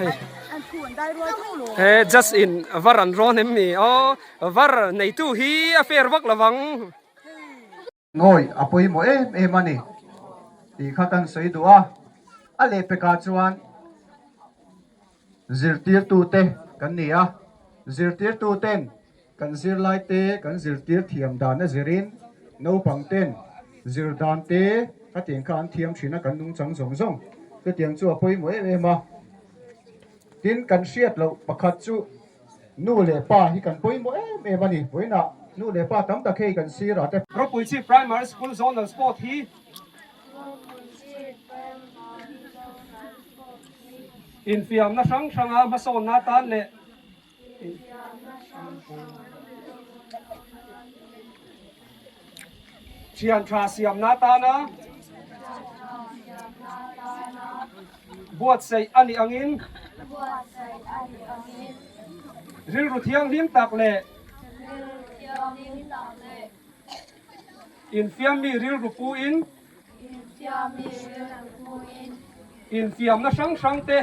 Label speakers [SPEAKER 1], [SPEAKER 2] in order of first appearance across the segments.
[SPEAKER 1] hei he just in var an rawn em ni aw var neitu hi a fair vak lovang.
[SPEAKER 2] Ngawi a pawimawh em em a ni tih kha kan sawi duh a, a lehpekah chuan zirtirtute kan ni a, zirtirtuten Kan zirlaite kan zirtir thiam dan a zirin naupang ten zir dan te a tiang kha an thiam thin a, kan nungchang zawng zawng chutiang chu a pawimawh em em a. Tin, kan hriat loh pakhat chu nu leh pa hi kan pawimawh em em a ni. Vawiinah nu leh pa tam tak hei kan sirah te.
[SPEAKER 1] Ropuichi Primary School Zonal Sport hi infiamna hrang hranga hmasawnna atan leh Thian tha siamna atana buatsaih a nih angin rilru thianghlim tak leh infiammi rilru puin Infiamna hrang hrang te,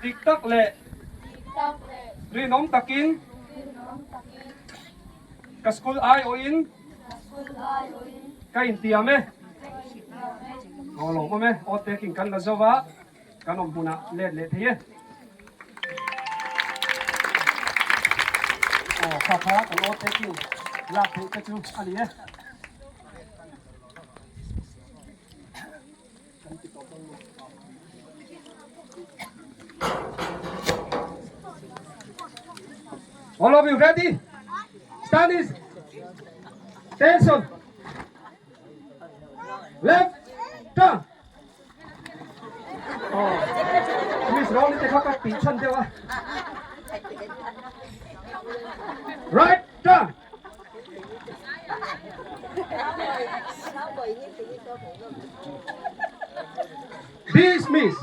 [SPEAKER 1] dik tak leh rinawm takin ka school aiawhin ka intiam e. Aw lawmawm e, aw taking kan la zo va, kan awm hmunah let leh thei e. Aw kha kha kan aw taking lak theih te chu a ni e. All of you ready? Stand is tension. Left, turn. Miss Rawli te kha ka tih chhan deuh a. Right turn. Dismiss.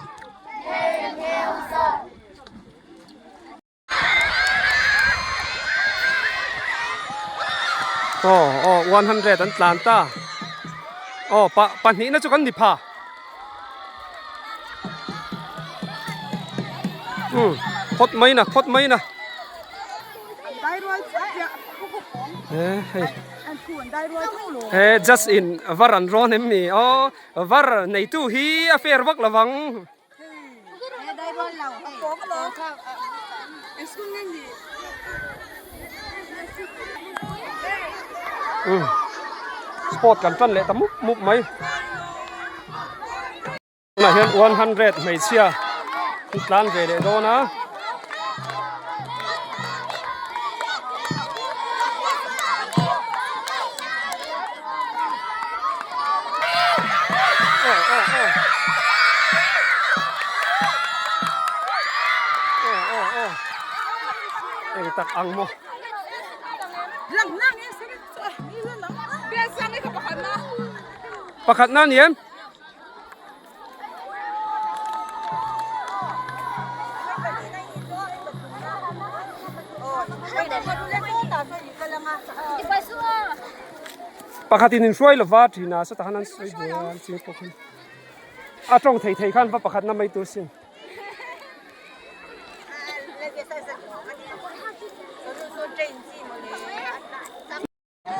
[SPEAKER 1] Aw aw 100 an tlan ta aw pa pahnihna chu kan ni pha um khawt mai na khawt mai na he just in var an rawn em ni aw var neitu hi a fair vak lovang. Sport kan tan leh ta mup mup mai tunah hian 100 hmeichhia an tlan ve leh dawn a. Eng tak ang maw? Pakhat na ni em? Pakhatin in hruai lova thin a sawtah khan an sawi buai a an ching pawh khan a tawng thei thei khan va pakhat na mai tur sin.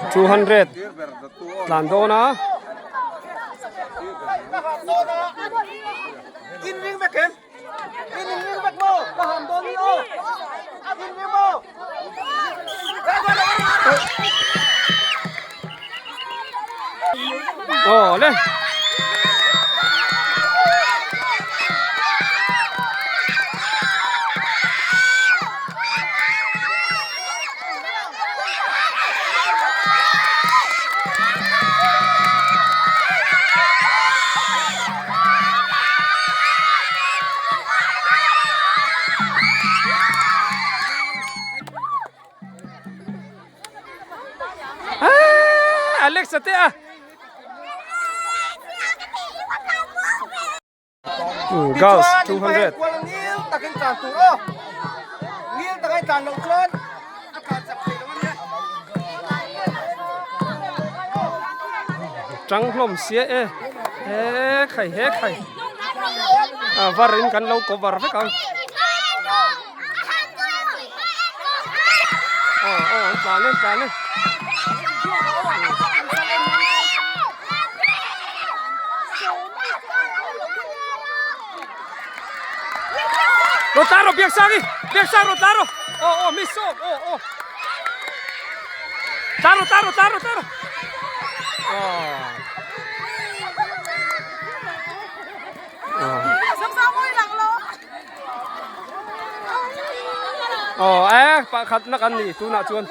[SPEAKER 1] 200 tlan dawn a. Aw le. Alex a te a. Girls 200. Tang hlawm sia e. He khai he khai. A var in kan lo cover vek ang. Aw aw an tlan e an tlan e. Rawn tlar rawh Biaksang i Biaksang rawn tlar rawh aw aw miss aw aw aw tlar rawh tlar rawh tlar rawh tlar rawh aw. Aw e pakhat na kan ni tunah chuan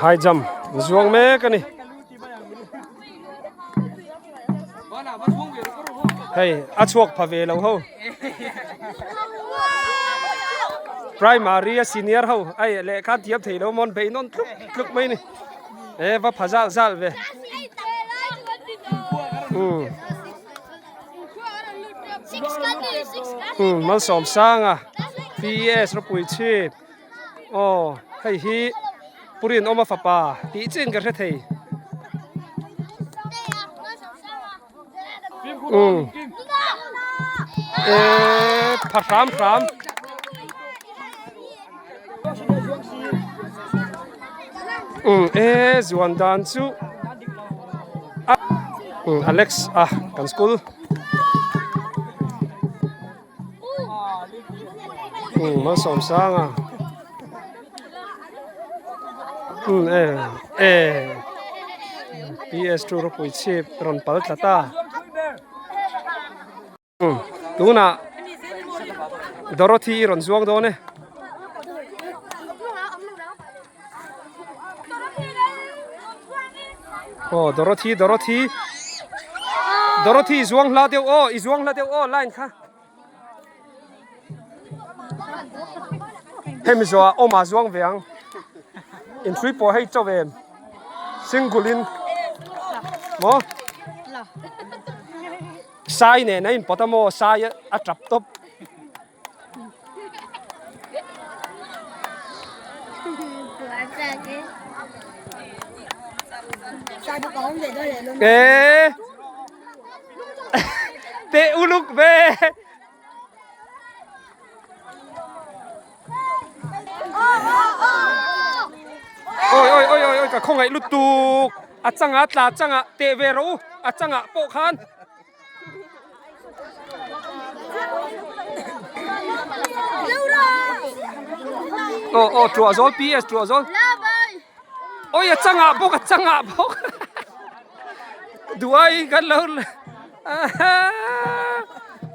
[SPEAKER 1] high jump zuang mek a ni hei a chhuak pha ve lo ho primary a senior ho ai lehkha thiam thei lo mawn beih nawn tluk tluk mai a ni. E va pha zal zal ve. Um. Um malsawm sanga PES ropui chhip. Aw hei hi Purin awma fapa tih chin ka hre thei. Um. E pha hram hram. Umm e zuan dan chu umm Alex a kan school umm Malsawmsanga umm e e PS two ropui chhip rawn pal tlat a. Tunah Dorothy i rawn zuang dawn e. Aw Dorothy Dorothy Dorothy i zuang hla deuh aw i zuang hla deuh aw line kha. Hemi zawhah awma zuang ve ang. Inhrui pawh hei chauh em. Single in maw Sai nen a inpawt a maw Sai a tap tawp. Ê Teh uluk ve. Oi oi oi oi oi ka khawngaih lutuk a changa tla changa teh ve rawh u a changah pawh khan aw aw tuah zawl PS tuah zawl oi a changah bawk a changah bawk duai kan lo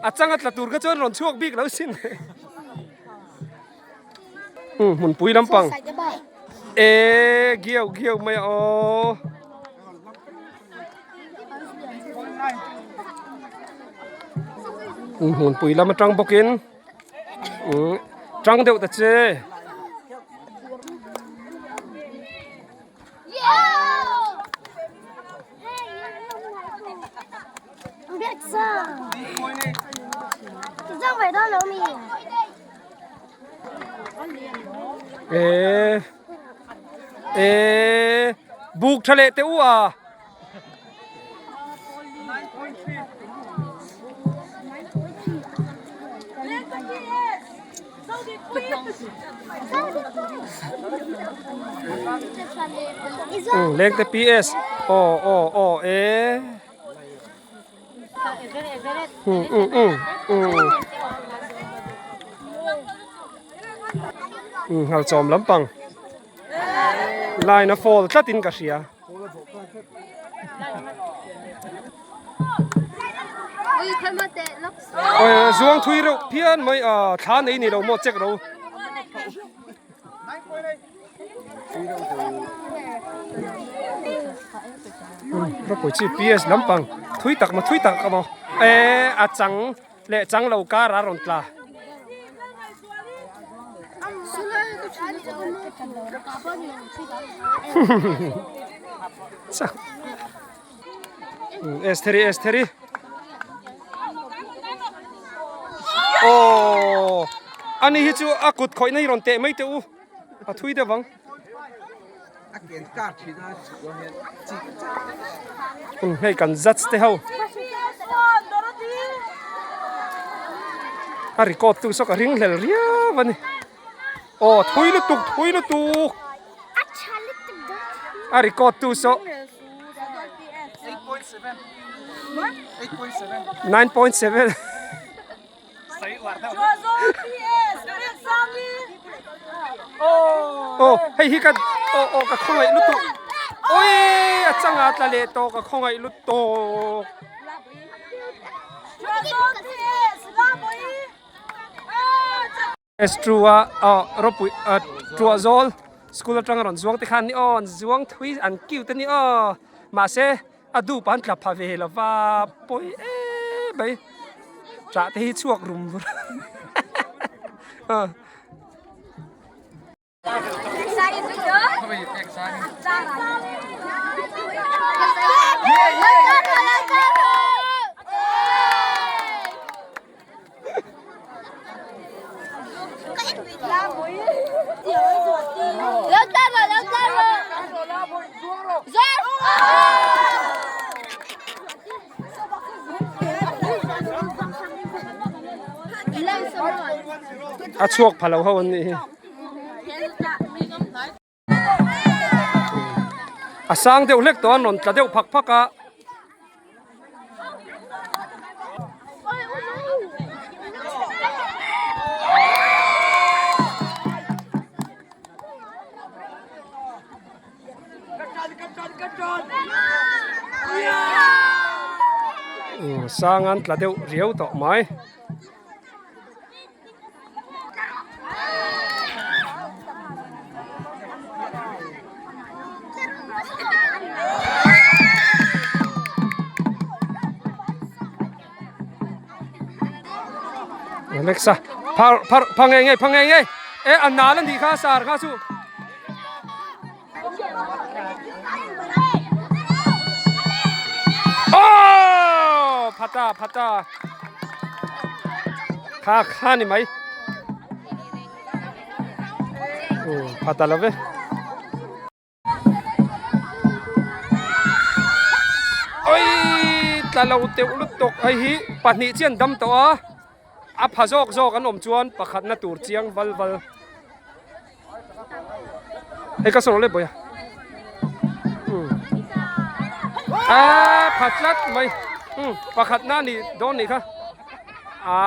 [SPEAKER 1] A changa tla tur kha chuan rawn chhuak bik lo sin. Hmm, hmunpui lampang. E giau giau mai aw. Hmm, hmunpui lam atang bawkin. Hmm, tang deuh ta che. Ê ê buk tha leh teh u a. Leng te PS aw aw aw e um um um um um nghal chawm lampang line a fall tlat in ka hria. Zuang thui reuh phian mai a thla nei ni lo maw check ro. Ropui chi PS lampang thui tak maw thui tak maw e a chang leh chang lo kar a rawn tla. Estheri Estheri Aww ani hi chu a kut khawihna hi rawn teh mai teh u a thui deuh ang. Hei kan judge te ho a record tu saw ka ring hlel riau a ni aw thui lutuk thui lutuk a record tu saw 9.7 Aw hei hi ka aw aw ka khawngaih lutuk oi a changa tla leh tawh ka khawngaih lutuk S2 a aw ropui tuah zawl school atanga rawn zuang te khan ni aw an zuang thui an cute a ni aw mahse a dup an tla pha ve lova pawi em mai ṭah te hi chhuak rum rum A chhuak pha lo ho an nih hi. A sang deuh hlek tawh a rawn tla deuh phak phak a. Sang an tla deuh riau tawh mai. Alexa phar phar pha ngei ngei pha ngei ngei e an nal an nih kha sar kha chu Oh phata phata kha kha ni mai phata lo ve oi tla lo teuh lutuk hei hi pahnih chian dam tawh a a pha zawk zawk an awm chuan pakhatna tur chiang val val. Hei ka sawn leh bawi a a pha tlat mai pakhat na ni dawn nih kha a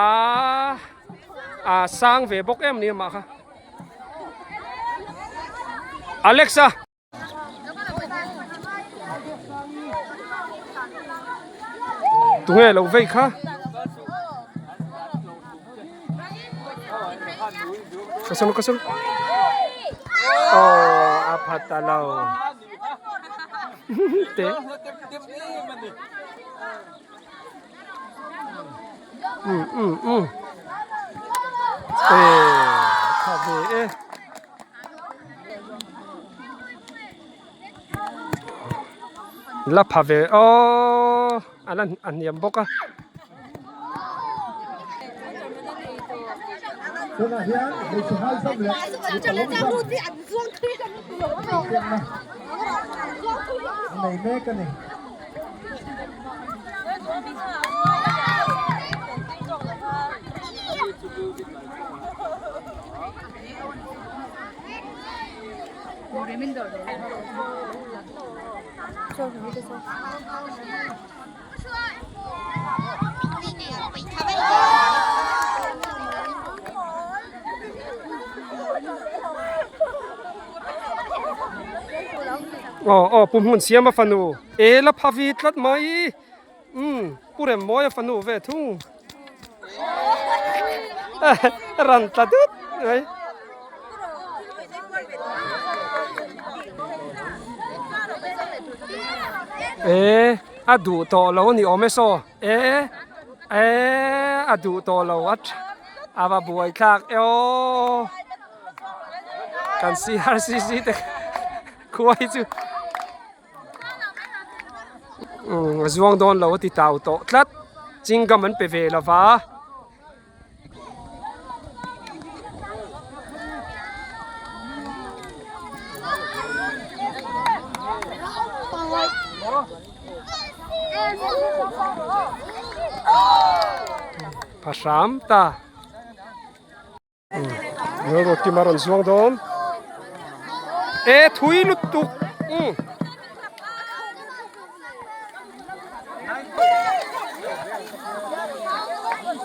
[SPEAKER 1] a sang ve bawk em ni amah kha Alexa Tunge lo vei kha? Ka sawn ka sawn. Oh, a phat ta lo. Te. Um um um. Eh, tha ve e. La pha ve aw a la a hniam bawk a. Aw aw pu hmun siam a fanu e la pha vi tlat mai umm pu rem mawi a fanu ve thung ran tla dut mai. E a duh tawh lo a ni awm e saw e e a duh tawh lo a a va buai thlak e aw kan crcc te khua hi chu a zuang dawn lo a ti tau tawh tlat chingam an pe ve lova. Pha hram ta. Rilru kim a rawn zuang dawn. E thui lutuk.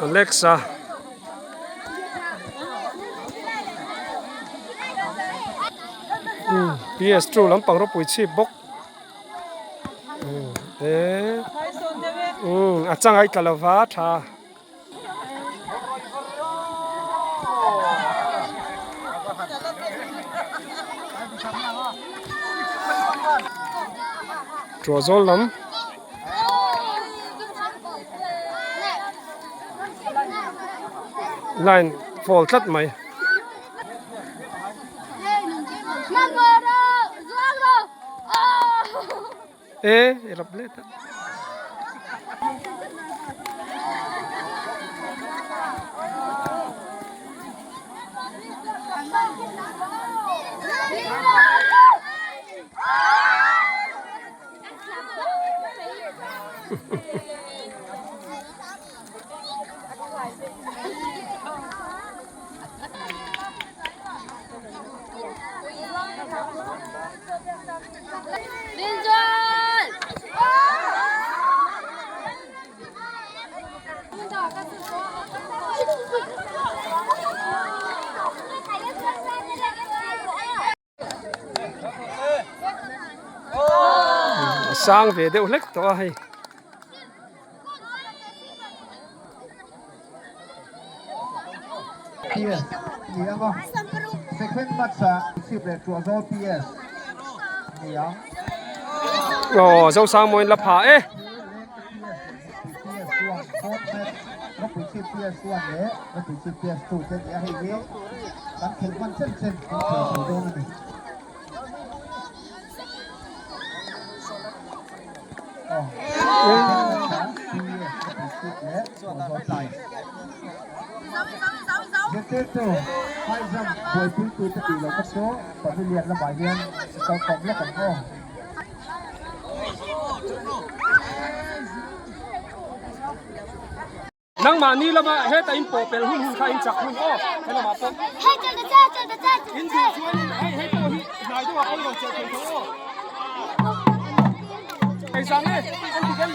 [SPEAKER 1] Alexa. PS2 lampang ropui chhip bawk. E a changai tla lova tha. Chua zawl lam. Line fall tlat mai. E i rap let a. A sang ve deuh hlek tawh a hei.
[SPEAKER 2] PS ni ang aw. Second match ah chhip leh tuah zawl PS ni ang.
[SPEAKER 1] Aw Zosangmawiin la pha e.
[SPEAKER 2] PS chuan fourth match ropui chhip PS 1 leh ropui chhip PS 2 te ni a hei hi kan khelh hman chen chen kan khel thei dawn a ni. Aw second match ah PS ropui chhip leh tuah zawl PS. Zirtirtu high jump buaipuitu te tih loh kha chu pavilion lamah hian kal kawm lawk ang aw.
[SPEAKER 1] Nangmahni lama heta in pawh pel hun hun kha in chak hun aw helamah pawh in duh chuan hei hei pawh hi hnai deuhah pawh i rawn chelh thei tho aw. Hei zang e an ti ken.